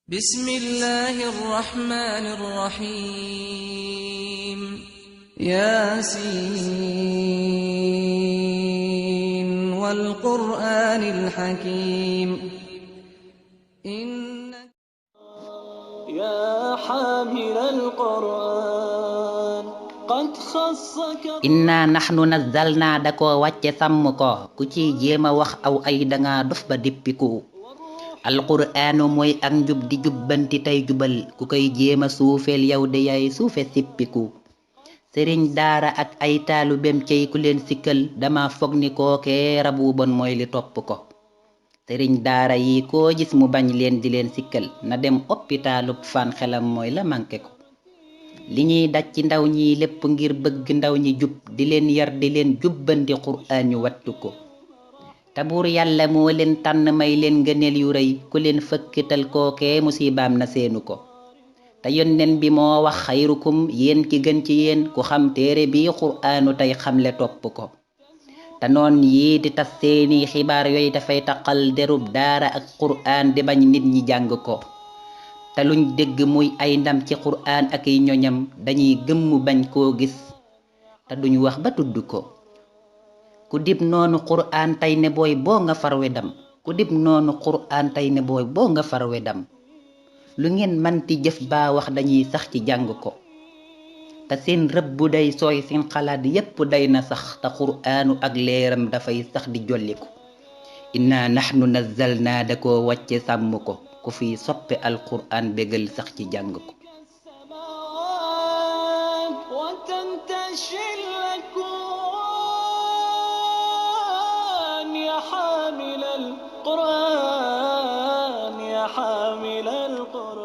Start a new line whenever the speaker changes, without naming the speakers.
بسم الله الرحمن الرحيم ياسين والقرآن الحكيم
يا حامل القرآن قد خصك
inna nahnu nazzalna da ko wàcce sàmm ko ku ci jéema wax aw ay danga dof ba dippiku alqur'aanu mooy ak njub di jubbanti tey jubal ku koy jéema suufeel yow de yaay suufe sippiku sëriñ daara ak ay taalubem cey ku leen sikkal dama foog ni kookee rabu bon mooy li topp ko sëriñ daara yi koo gis mu bañ leen di leen sikkal na dem opitaalub fan xelam mooy la manke ko li ñuy daj ci ndaw ñi lépp ngir bëgg ndaw ñi jub di leen yar di leen jubbandi qur'aan ñu wattu ko te buur yàlla moo leen tànn may leen ngëneel yu rëy ku leen fëkkital kookee musibaam na seenu ko te yonnen bi moo wax xayrukum yéen ki gën ci yéen ku xam téere bi qur'aanu tey xamle topp ko te noon yii di tas seeni xibaar yooyu dafay taqal derub daara ak qur'aan di bañ nit ñi jàng ko te luñ dégg muy ay ndam ci qur'aan ak ay ñoñam dañuy gëmm bañ koo gis te duñ wax ba tudd ko ku dib noonu qur'aan tey ne booy boo nga far wedam ku dib noonu qur'aan tey ne booy boo nga far wedam lu ngeen manti jëf baa wax dañuy sax ci jàng ko te seen rëbb day sooy seen xalaat yépp day na sax te qur'aanu ak leeram dafay sax di jolliku inna nahnu nazzalna da ko wàcce sàmm ko ku fi soppe alqur'aan bégal sax ci jàng ko
وتنتشي الأكوان يا حامل القرآن يا حامل القرآن